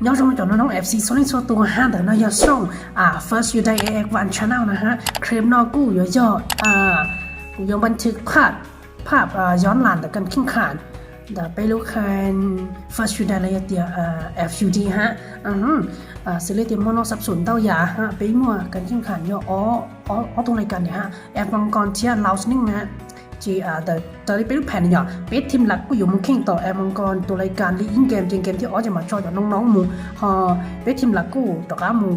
Nhớ trong cho nó nóng F C số linh số tua ha, để nó do sông, à, First You Die A F One Channel nè ha. Krem no ku yo yo, à, ku yo ບັນທຶກພາບ ພາບ ເອີ ຍ້ອນຫຼັງ ແຕ່ການແຂ່ງຂັນ ແຕ່ໄປລູກແຂ່ງ First You Die ລະຍະເຕຍ ເອີ F U D ຮະ ອື ເອີ ຊິເລຍເຕຍ ມໍນໍ ສັບສົນເຕົ້າຢາ ຮະ ໄປມົວການແຂ່ງຂັນ ຍ້ອນອອ ອອ ອອກຕົວລາຍການນີ້ ຮະ F ມັງກອນເທຍ ລາວໜຶ່ງ ຮະ ທີ່ ເອີ ແຕ່ ຕອນນີ້ເປັນແຜນນີ້ ເປັນທີມຫຼັກ ກູຢູ່ໝູ່ແຂ່ງຕໍ່ F ມັງກອນ ຕົວລາຍການ ລີກອິນເກມ ເກມທີ່ອອກຈະມາຊອກຈາກນ້ອງໆໝູ່ ຮະ ເປັນທີມຫຼັກ ກູຕໍ່ກັບໝູ່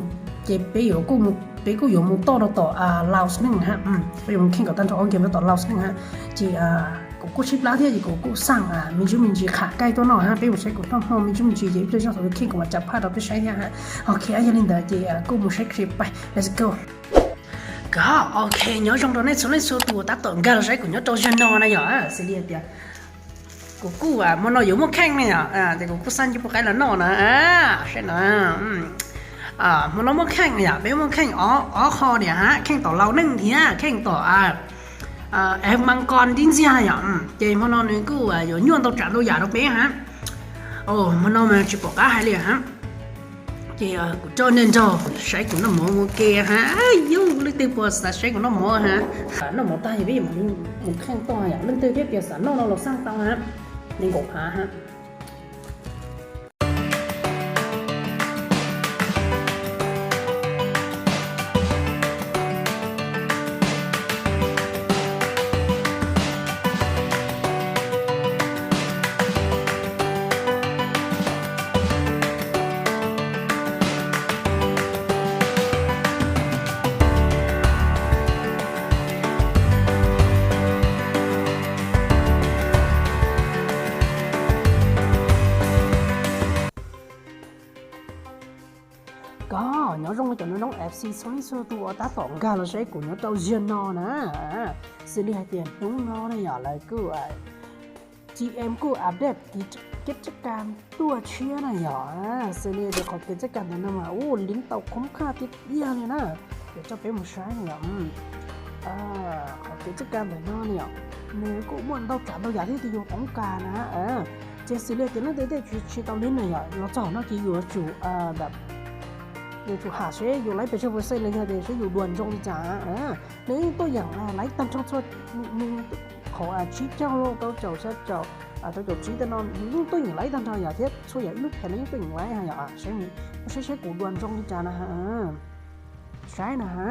ເຈເປຢູ່ ກູໝູ່ ເປກູຢູ່ໝູ່ຕໍ່ ຕໍ່ ອາ ລາວໜຶ່ງ ຮະ ອື ໄປຢູ່ໝູ່ແຂ່ງກັບ ຕັນທອງ ເກມຕໍ່ ລາວໜຶ່ງ ຮະ ທີ່ ອາ Goku chip lá thế thì Goku sang à mình chú mình chỉ khả cay tôi nọ ha, bé một sẽ cũng không ho mình chú mình chỉ dễ cho cho tôi khi của chặt phát đó tôi sẽ nha ha. Ok anh Linh đợi chị à, cô một sẽ clip bay. Let's go. ກໍໂອເຄ ຍ້ອນຊ່ວງຕອນນີ້ ສ່ວນໃນສ່ວນຕົວຕັດຕໍ່ການໃຊ້ ກູຍ້ອນເຈົ້າເຊນນອນນະ ຫຍໍ້ ອາ ຊິລຽກເດຍ ກູ ກູ ອາ ມໍນໍ ຢູ່ໝູ່ແຂ່ງນີ້ ອາ ແຕ່ກູ ກູສັ່ນຢູ່ບໍ່ໄກລະເນາະນະ ອາ ເຊນນອນ ອື ອາ ມໍນໍ ໝູ່ແຂ່ງນີ້ ເປັນໝູ່ແຂ່ງ ອໍ ອໍ ຄໍນີ້ ຮະ ແຂ່ງຕໍ່ລາວໜຶ່ງເທຍ ແຂ່ງຕໍ່ ອາ ອາ ແອມມັງກອນດິນເຊຍ ອາ ເຈ ມໍນໍ ນີ້ ກູ ອາ ຢູ່ຍ້ອນເຕົ້າຈານໂຕຢາໂຕເປ ຮະ ໂອ້ ມໍນໍ ມາຊິບໍ່ກ້າໃຫ້ເລີຍ ຮະ Kìa, của cho nên cho, sẽ của nó mổ mổ kìa hả? Ai, dù, lấy tiền của xã sẽ của nó mổ hả? Nó mổ tay, ví dụ, một khăn to hả? Lên tư cái kìa xã nó, nó, nó sang tao hả? Nên gục hả hả? ກໍ ຍ້ອນຊ່ວງມາຈາກນ້ອງໆ ເອັຟຊີ ຊ່ອງສ່ວນຕົວ ຕາສອງການລະໃຊ້ກູ ຍ້ອນເຈົ້າເຊນນອນນະ ອາ ຊິເລີຍໃຫ້ເປັນນ້ອງໆ ນະ ຢ່າ ແລ້ວກໍ ອາ ຈີເອັມ ກໍອັບເດດກິດ ກິດຈະການຕົວເຊຍນະ ຢ່າ ອາ ຊິເລີຍ ດຽວຂໍກິດຈະການແນະນຳວ່າ ໂອ້ ລິ້ງເຕົາຄຸ້ມຄ່າຕິດດຽວເລີຍນະ ດຽວຈະໄປໝົດໃຊ້ນະ ອືມ ອາ ຂໍກິດຈະການແບບນັ້ນເນາະ ແມ່ນກໍມ່ວນເຕົາການເຕົາຢາທີ່ຕົວເອງຕ້ອງການນະ ເອີ Trên sự liên tuyến nước Tây Tây chỉ, chỉ tàu đến này à, nó chọn nó chỉ dụ chủ, à, đập, dụ chủ hạ sẽ dụ lấy về cho vừa xây lên thì sẽ dụ đuổi trong đi trả, à, nếu tôiอย่าง อ่า ไล่ตามช่องช่วย มึง มึง ขอ อ่า ชี้เจ้าโลก เจ้าเจ้า เจ้า อ่า เจ้าจบชี้แต่นอน มึง ตัวอย่างไล่ตามทางอย่าเทียบ ช่วยอย่าอีลูกแผ่นนี้ ตัวอย่างไล่ฮะ อย่า อ่า ใช้ มึง ไม่ใช่ ใช้กูด่วนช่องที่จานะฮะ อ่า ใช่นะฮะ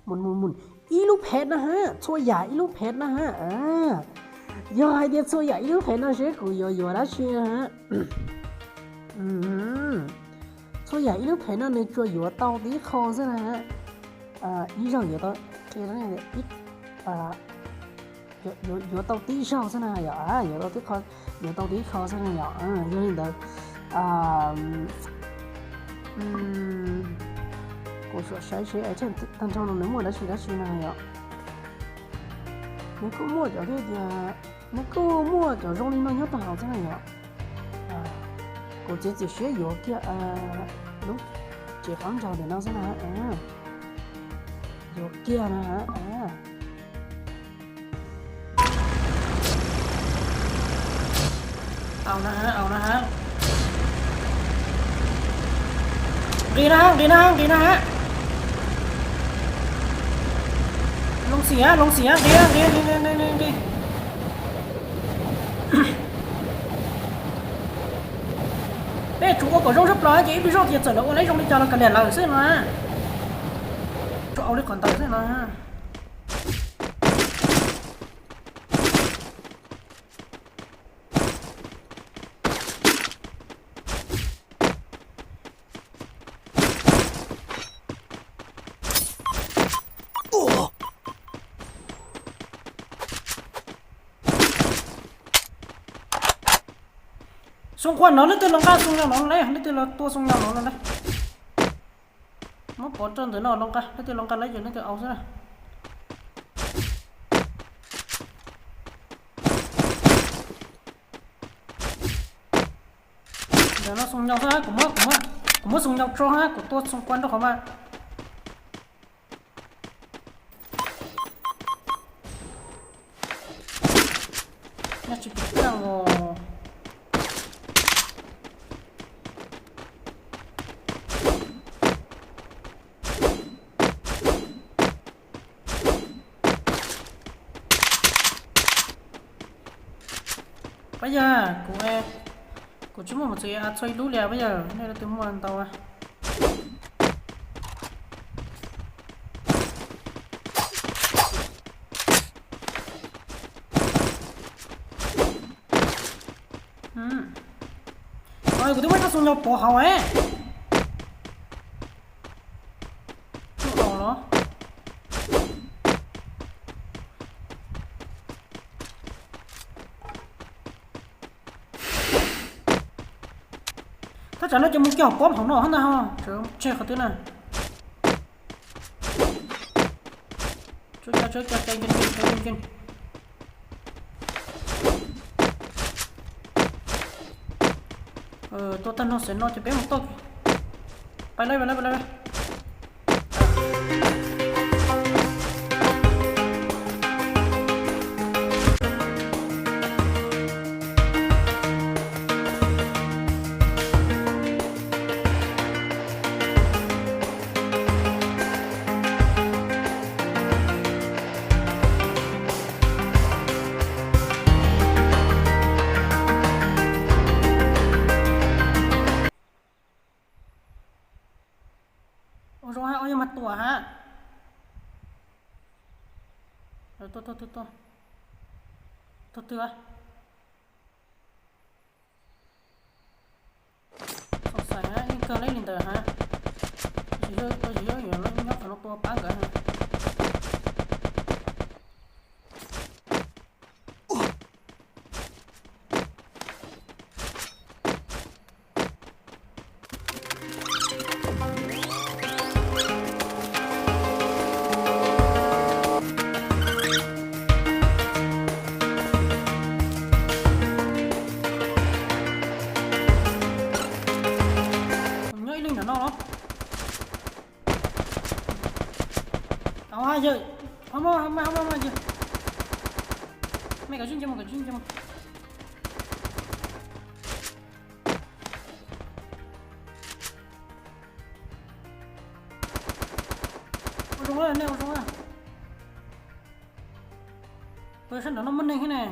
หมุน หมุน หมุน อีลูกแพดนะฮะ ช่วยอย่าอีลูกแพดนะฮะ อ่า ยอให้เดียวช่วยอย่าอีลูกแพดนะ เชฟกูยอ ยอแล้วเชียร์ฮะ อืม ช่วยอย่าอีลูกแพดนะ ในช่วยอยู่เตาตีคอซะนะฮะ อ่า อีเจ้าอยู่เตา เตาเนี่ย อี อ่า อยู่ อยู่ อยู่เตาตีเจ้าซะนะ อย่า อ่า อยู่เตาตีคอ เดี๋ยวตรงนี้เขาซะหน่อยอ่ะ เออ เดี๋ยวเดี๋ยว อ่า อืม กูสวดใช้ใช้ไอเทมท่านเท่านั้นหมดแล้วสิแล้วสิหน่อยอ่ะ มันก็หมดอย่างที่เดียว มันก็หมดอย่างตรงนี้มันยอดเต่าซะหน่อยอ่ะ อ่า กูจะจะเชื่ออยู่เกียร์ เอ่อ ลูกเจ้าของเจ้าเดี๋ยวน้องซะนะฮะ เออ อยู่เกียร์นะฮะ เออ เอานะฮะ เอานะฮะ ดีนะฮะ ดีนะฮะ ดีนะฮะ ลงเสีย ลงเสีย ดีนะ ดี ดี ดี ดี ดี ดี Ê, chú có, có dấu dấp lắm, chứ ít ví dụ thiệt sự là ôn lấy dòng đi cho nó cần đèn lờ xếp mà. Chú ôn lấy còn tờ xếp mà. Ủa? Xung quanh nó, nó tên nó ra, xung quanh nó lấy, nó tên nó tua xung quanh nó lấy. Nó có trơn tới nó lông ra, nó tên lông ra lấy rồi, nó tên áo xưa này. Giờ nó xung nhau thôi, cũng mất, cũng mất, cũng mất xung nhau cho ha, cũng tua xung quanh đó khó mà. Nó chỉ bị căng rồi. Bây giờ của em, của chúng một sự ăn chơi lũ lèo bây giờ, đây là từ mua ăn tàu à. Ừm. Rồi, của tôi mới có xuống nhập của hậu ấy. Của hậu đó. ຖ້າຈະເລີຍຈະມຸງແກ້ວປ້ອມຂອງນ້ອງຫັ້ນນະ ເຮົາເຈີເຈເຂົາຕື່ນນະ. ເຈີເຈ ເຈີເຈ ໃຈເຢັນໆ ໃຈເຢັນໆ. ເອີ ຕົວຕັນນ້ອງເສຍນ້ອງຈະເປັນຕົກ. ໄປເລີຍ ໄປເລີຍ ໄປເລີຍ. ໂອ້ ໂອ້ ໂອ້ ຢ່າມາຕົວະຮະ. ເອີ ຕົວ ຕົວ ຕົວ ຕົວ ຕົວເທື່ອ. ສົງໄສຮະ ຍິງເກີນໄດ້ລິນເຕີຮະ. ຊິເຍອະ ຊິເຍອະຢູ່ເນາະ ຍົກເຂົ້າຕົວປັງກະ. ເອົາມາເຢີ ເອົາມາ ເອົາມາ ເອົາມາເຢີ. ແມ່ກະຈິງຈະມາ ກະຈິງຈະມາ. ໂອ້ ລົງແລ້ວ ລົງແລ້ວ. ເປີດຊັ້ນດອກນ້ຳມັນແດ່.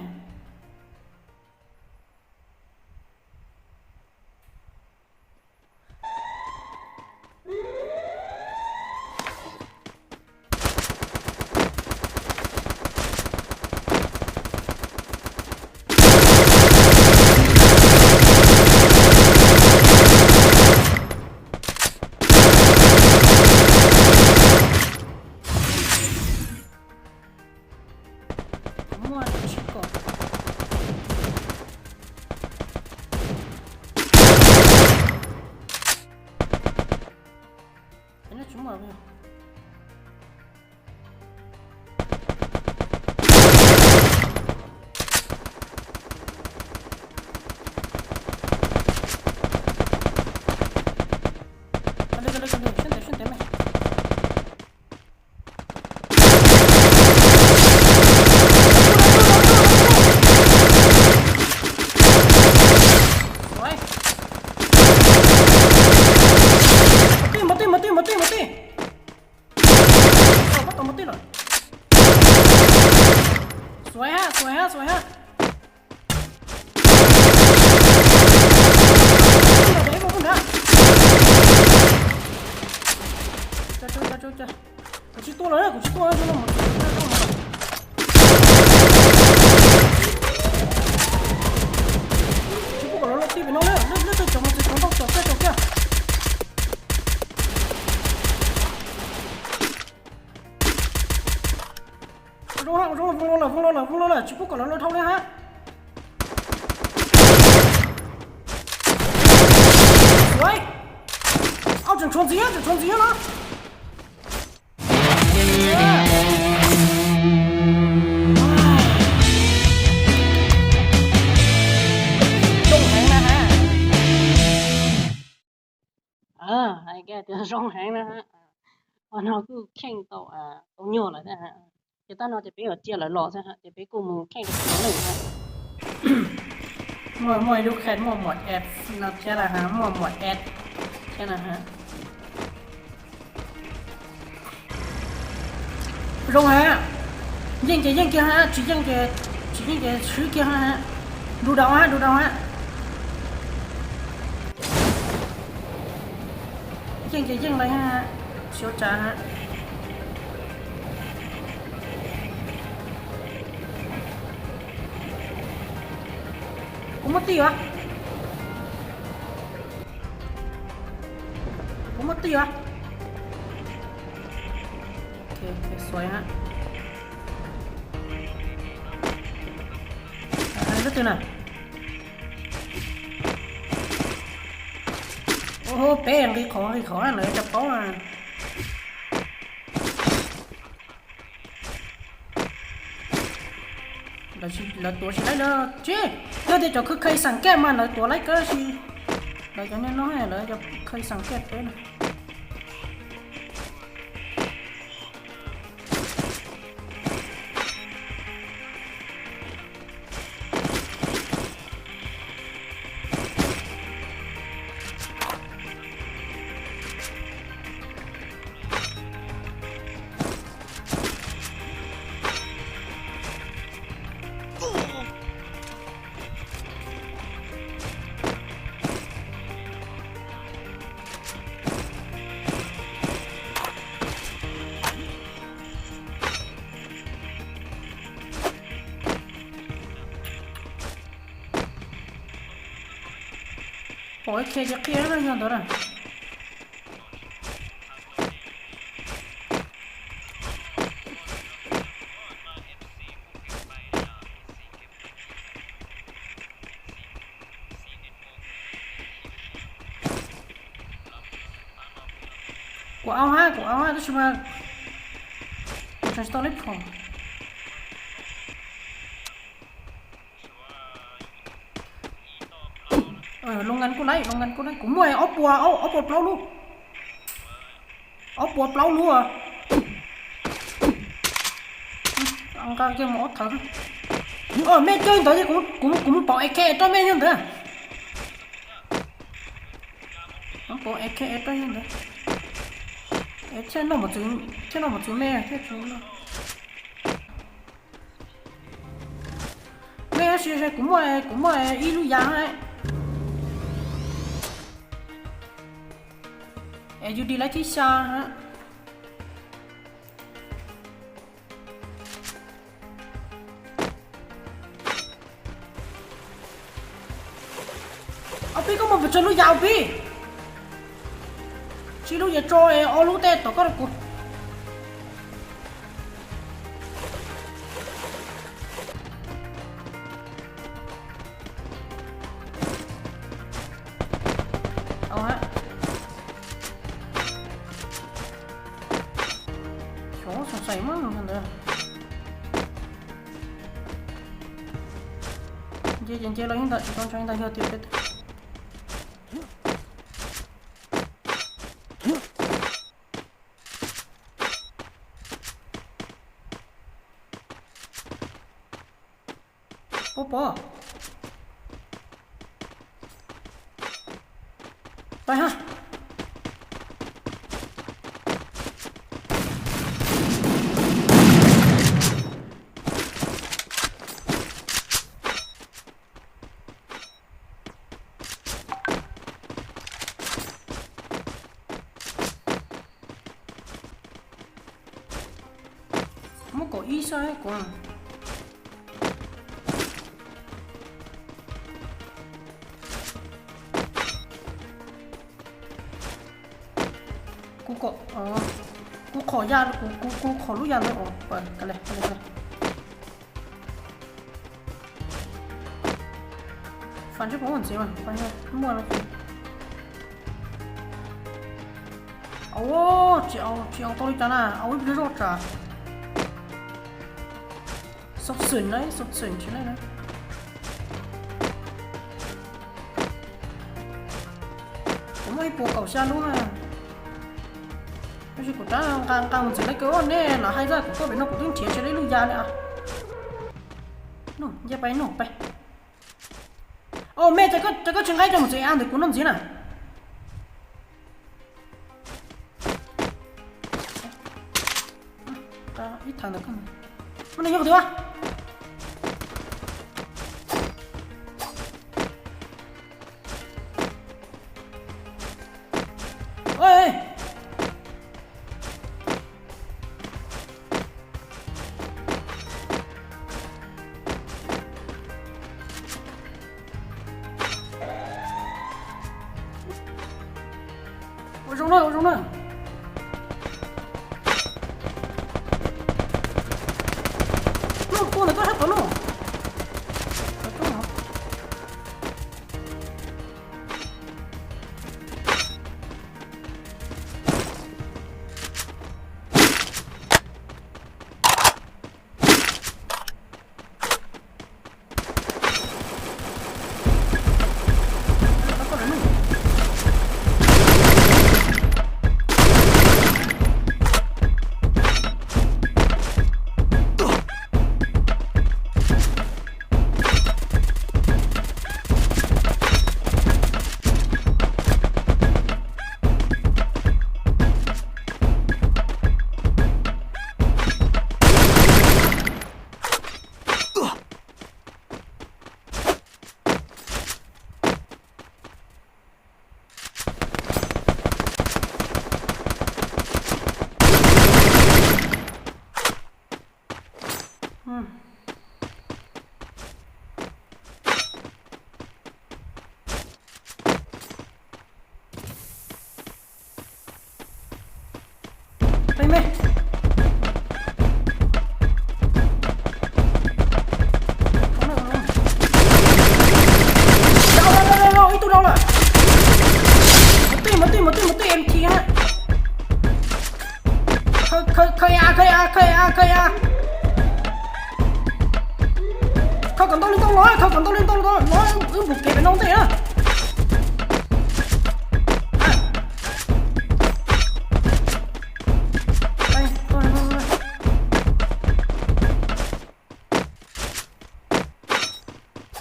ສວຍຮະ ສວຍຮະ ສວຍຮະ. ກູຊິຕົວະເລີຍ ກູຊິຕົວະເລີຍ. ລົງແລ້ວ ລົງແລ້ວ ລົງແລ້ວ ລົງແລ້ວ ຊິປຸກກ່ອນແລ້ວ ລົງເທົ່າແລ້ວຮະ. ສວຍ. ເອົາ ຈັ່ງຊົນຊິເນາະ ຈັ່ງຊົນຊິເນາະ. ເອີ ໃຫ້ແກ້ເຕືອນ ຊ່ອງແຮງນະຮະ. ເພາະເຮົາຄືແຂ່ງໂຕ ອາ ໂຕໂຍລະນະຮະ. ເຈຕານອນຈະເປັນເຈຍຫຼໍ່ໆຊະຮະ ຈະເປັນກູມືແຂ່ງກັບໂຕໜຶ່ງຮະ. ໝວດ ໝວດດູແຄດ ໝວດ ໝວດແອັດເນາະ ແຄ່ນັ້ນຮະ ໝວດ ໝວດແອັດ ແຄ່ນັ້ນຮະ. ລົງຮະ ຍິງເຈ ຍິງເຈຮະ ຊິຍິງເຈ ຊິຍິງເຈ ຊື້ເຈຮະ. ດູດາວຮະ ດູດາວຮະ ເກັ່ງຈະເກັ່ງໄປຮະ ຊຽວຈານຮະ. ກູບໍ່ຕີວະ ກູບໍ່ຕີວະ. ໂອເຄ ສວຍຮະ ອາ ກໍຕື່ນນະ. ໂອ້ໂຫ ເປ້ງ ຂອງ ຂອງອັນເລີຍ ຈະເປົາອະ. ລະຊິ ລະຕົວຊິໄດ້ເລີຍ ເຈ້ ເດີ ເຈົ້າຄືໄຄສັງແກະມາ ລະຕົວໄລເກີຊິ ລະຈະແນ່ນອນ ລະຈະໄຄສັງແກະເປັນ. ໂອ້ຍ ເຄຈະເຄຍແລ້ວ ຍ້ອນຕົວນັ້ນ. ກູເອົາຮະ ກູເອົາຮະ ໂຕຊິມາ transfer ເລັບຂອງ ເອີ ລົງກັນກູໄດ້ ລົງກັນກູໄດ້ ກູມົວ ເອົາປົວ ເອົາ ເອົາປົວເປົ່າລູກ ເອົາປົວເປົ່າລູກ ອັງກາເກມອອກເຖິງ ໂອ້ ແມ່ເຈົ້າ ຕອນນີ້ກູ ກູ ກູເປົ່າເອເຄ ຕົວແມ່ຍັງເດີ ມັນເປົ່າເອເຄ ຕົວຍັງເດີ ເອເຄ ເທນອມບໍ່ຈື່ ເທນອມບໍ່ຈື່ແມ່ ເທນອມ ແມ່ຊິໃຊ້ກູມົວ ກູມົວອີລູກຢາງໃຫ້ ເອຢູດີໄລທີ່ຊາຮະ ເອົາປີກະໝໍໄປເຈີລູກຢາງ ເອົາປີ ຊິລູກຢາງໂຈເອ ເອົາລູກແຕ່ຕໍ່ກໍລະກູ ເອົາຮະ ໂອ້ ສົງໄສມຶງຫັ້ນເດີ ເຈ ເຈ ເຈ ລາວຍັງຕາຍ ຕ້ອງໃຊ້ຕາຍເຫື່ອຕິດເປັດ. ໂອ້ ປໍ ໄປຮະ. ມັນກໍອີສາຍກວ່າ ກູກໍ ເອີ ກູຂໍຢາ ກູ ກູ ກູຂໍລູກຢາເລີຍ ອອກ ໄປ ກັນເລີຍ ໄປເລີຍ ໄປເລີຍ. 反正不管怎么样，反正没了。哦，这样，这样道理讲啦，啊，我也不知道咋。สับสนเลย สับสนใช่ไหมนะ ผมไม่ปวดเข่าชาลูกอ่ะ ไม่ใช่กูจ้างกลางกลางมันสิได้เกินเนี่ย เราให้ได้กูก็เป็นนกกูต้องเฉียดใช้ได้ลูกยาเนี่ยอ่ะ โน่น อย่าไปโน่นไป โอ้ แม่จะก็ จะก็เชียงรายจะหมดสิอ่ะ เดี๋ยวกูนั่นสินะ อ่ะ อีกทางเดียวกัน มันยังอยู่ดีวะ Rung nô, rung nô. Nô, cô này tôi hấp vào nô. Đau, đau, đau, đau, đau, ít tụi đau lắm. Một tí, một tí, một tí, một tí, em kia. Khơi, khơi, khơi à, khơi à, khơi à, khơi à. Khơi còn tao lên tao nói, khơi còn tao lên tao nói, nói ướm buộc kẹt phải nông thế á. Đây, thôi, thôi, thôi.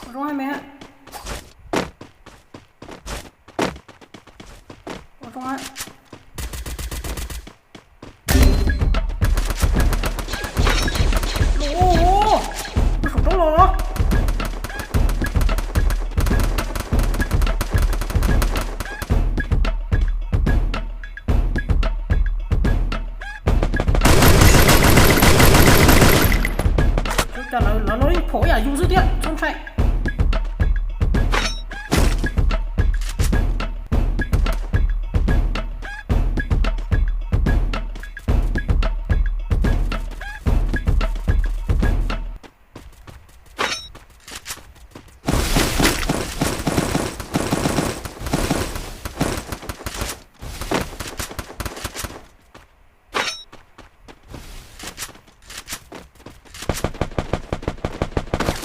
Ủa, đúng hai mẹ. Ủa, đúng hai. Ủa, ủa, ủa. Ủa, sụp trống lò lắm. Ôi, chà, lỡ, lỡ nó đi phổi à, dù dữ tiết, không chạy.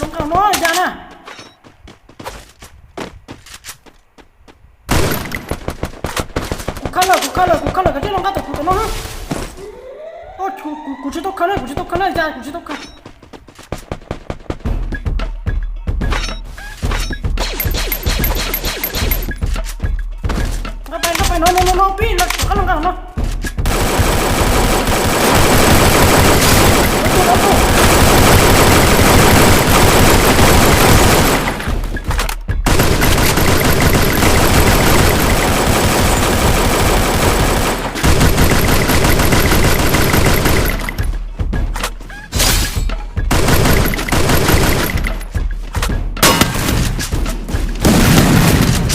Lông cẳng nó ra nè. Cú khăn rồi, cú khăn rồi, cú khăn rồi, cái chết lông cẳng của cú nó. Ô, cú, cú, cú chưa tốt khăn đấy, cú chưa tốt khăn đấy, ra, cú chưa tốt khăn. Ngapain, ngapain? No, no, no, no, pi, no, kalau enggak, no. Betul, betul.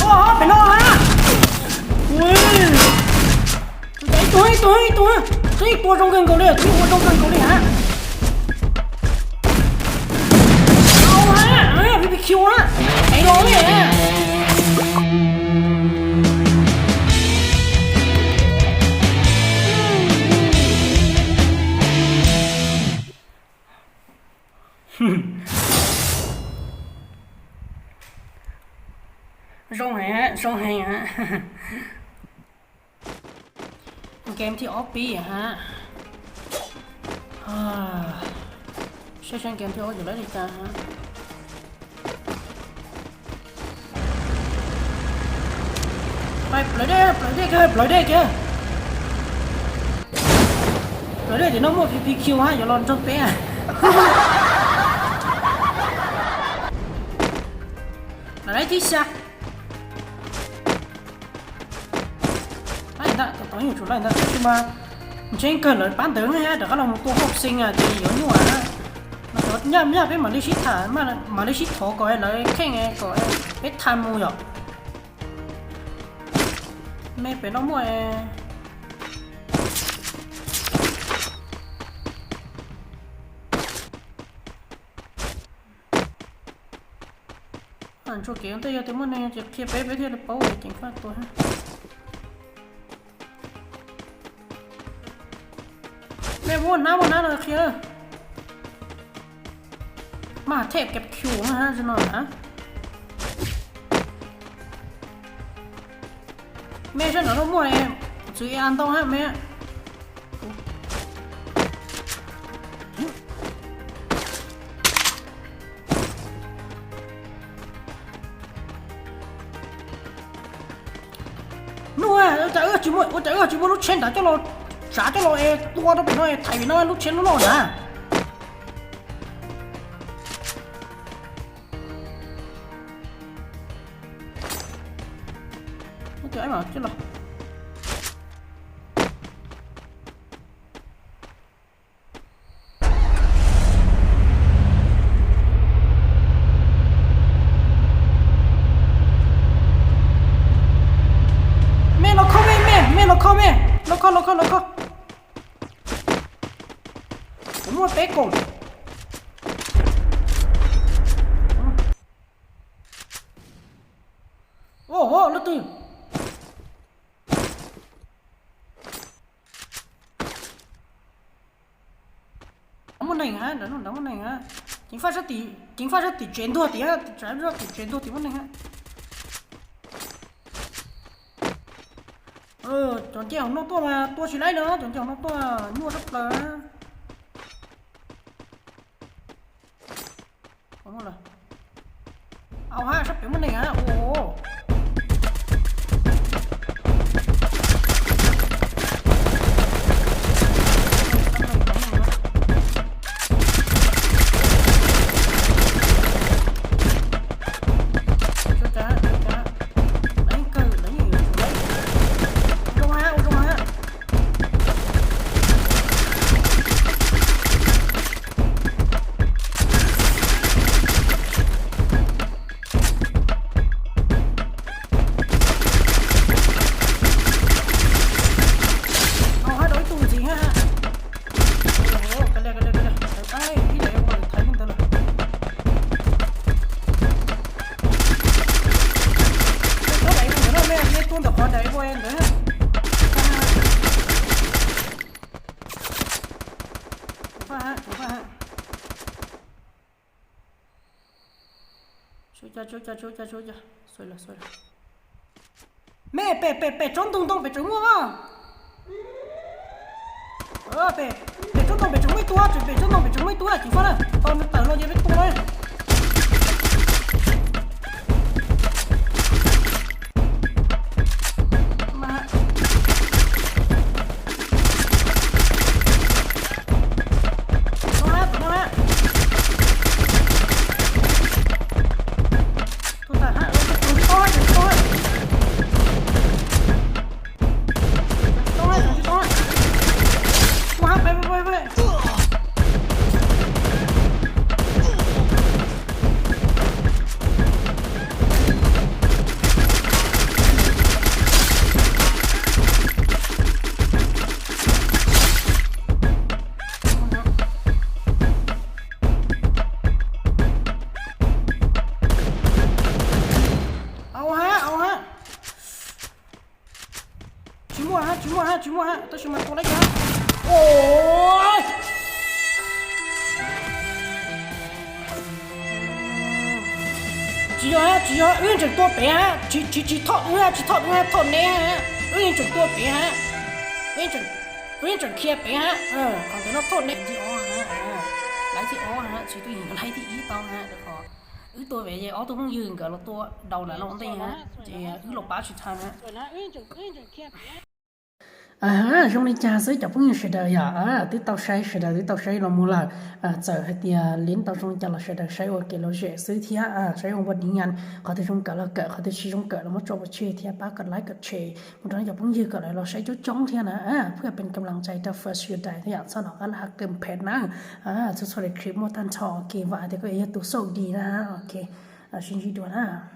Ôi, phải lo hả? Ui. Đấy, tôi, tôi, tôi. Tôi tua trong gần cầu đi, tôi tua trong gần cầu đi hả? Ôi, hả? Hả? Bị, bị khiêu hả? Phải lo đi hả? Rung hả? Rung hả? Game ที่ออฟปี้อะฮะ อ่า ใช่ ใช่ เกมที่ออฟอยู่แล้วนี่จ้าฮะ ไป ปล่อยเด้อ ปล่อยเด้อ เกอ ปล่อยเด้อ เกอ ปล่อยเด้อ เดี๋ยวน้องมั่ว พี พี คิว ฮะ อย่ารอนจนเป๊ะ อะไรที่ชะ Lái dah, tao tao nhủ chủ lái dah, nhưng mà trên cờ lưới bán tướng ấy, để các lòng một tua học sinh à, thì có nhủ à. Mà có nhá, nhá, với mà đi ship thả, mà, mà đi ship thổ có ấy, lưới khen ấy, có ấy, biết tham mù nhở. ແມ່ໄປນອກໝວຍ ອັນໂຊເກນແຕ່ຢາແຕ່ມື້ນີ້ຈະເຄຍໄປໄປເທື່ອລະເປົາເກັ່ງຟາດຕົວ ແມ່ວົນນະ ວົນນະເລີຍເຄຍ ມາແທບເກັບຄິວມາຫາຊັ້ນໜ້ອຍນະ ແມ່ຊັ້ນໜ້ອຍ ໝວຍ ຊື້ອີກອັນຕ້ອງຫາແມ່. ໂອ້ຍ ໂອ້ຍ ຈະເອີ ຈິໂມ ໂອ້ຍ ຈະເອີ ຈິໂມ ລູກເຊນ ດາ ເຈົ້າໂລ ສາ ເຈົ້າໂລ ເອ ຕົວ ໂຕເປັນນ້ອຍ ໄຖນ້ອຍ ລູກເຊນ ໂລ ນະ ໂອ້ຍ ຈະເອີ ເຈົ້າໂລ. ແມ່ ລອກເຂົ້າແມ່ ແມ່ ແມ່ ລອກເຂົ້າແມ່ ລອກເຂົ້າ ລອກເຂົ້າ ລອກເຂົ້າ ໂອ້ໂຫ ລະຕື່ນ. ດຳມະແນງຫາ ດຳມະແນງຫາ ຈິງຟ້າສະຕິ ຈິງຟ້າສະຕິເຈນຕົວຕິ ຈອນແຈນຕົວຕິ ມະແນງຫາ ເອີ ຈອນແຈນອອກນອກຕົວມາ ຕົວຊິໄລ່ເນາະ ຈອນແຈນອອກນອກຕົວ ຍົວະທັບເລີຍ. ເອົາມາລະ ເອົາຫາ ສັບເປັນມັນນີ້ຫາ ໂອ້ໂຫ ໂຊຈາ ໂຊຈາ ໂຊຈາ ໂຊຈາ ສວຍລະ ສວຍລະ ແມ່ ເປ ເປ ເປ ໂຈນຕຸງຕົງ ເປ ໂຈນງົວ ເອີ ເປ ເປ ໂຈນຕົງ ເປ ໂຈນງວຍຕົວ ເປ ໂຈນຕົງ ເປ ໂຈນງວຍຕົວ ຈິງຟ້າລະ ຕອນມັນເຕີໂລດ ຢ່າໄປຕົວເລີຍ. ເອົາຫາ ເອົາຫາ ຈິມວະຮະ ຈິມວະຮະ ຈິມວະຮະ ໂຕຊິມາໂຕໄລກະ ໂອ້ຍ ຈິມວະຮະ ຈິມວະ ອື່ນຈາກຕົວເປຮະ ຈິ ຈິ ຈິໂທດເອື້ອ ຈິໂທດເອື້ອ ໂທດແນ່ຮະ ອື່ນຈາກຕົວເປຮະ ອື່ນຈາກ ອື່ນຈາກເຄຍເປຮະ ເອີ ຂອງຕົວນອກໂທດແນ່ ຈິອໍຮະ ເອີ ໄລຈິອໍຮະ ຊິຕຸຍໄລທີ່ອີຕອງຮະ ເດີຂໍ ອື ຕົວເວເຢ ອໍ ຕົວເພິ່ງຢືນກະລະຕົວເດົານະລະອັນຕີຮະ ເຈ ອື ລົງປາຊິທັນຮະ ອ່າ ຊ່ວງນີ້ຈະຊື້ຈັບພວກນີ້ເສຍດາຍ ອ່າ ຕິດຕໍ່ໃຊ້ເສຍດາຍ ຕິດຕໍ່ໃຊ້ລະມູລະ ອ່າ ເຈີໃຫ້ເຕຍຫຼິ້ນຕໍ່ຊ່ວງນີ້ຈະລະເສຍດາຍ ໃຊ້ໂອເຄລະເສຍຊື້ເທຍ ອ່າ ໃຊ້ອົງບັດດີງານ ຂໍເຕຍຊົງກະລະເກີດ ຂໍເຕຍຊິຊົງເກີດລະມາຈົບເຊເທຍ ປາກກົດໄລກ໌ກົດແຊ ໝົດຕອນນີ້ຢ່າເພິ່ງຢືນກະລະ ລະໃຊ້ຈຸດຈ້ອງເທຍນະ ອ່າ ເພື່ອເປັນກຳລັງໃຈຕໍ່ເຟີສຢູໄດທະຫຍານຊອນອອກກະລະຮັກເຕີມເພັດນະ ອ່າ ສຸດໆເລີຍຄລິບໝົດທັນຊອ ໂອເຄ ວ່າແຕ່ກໍເອຍະຕຸໂຊກດີນະ ໂອເຄ ອ່າ ຊິນດີດ້ວຍນະ.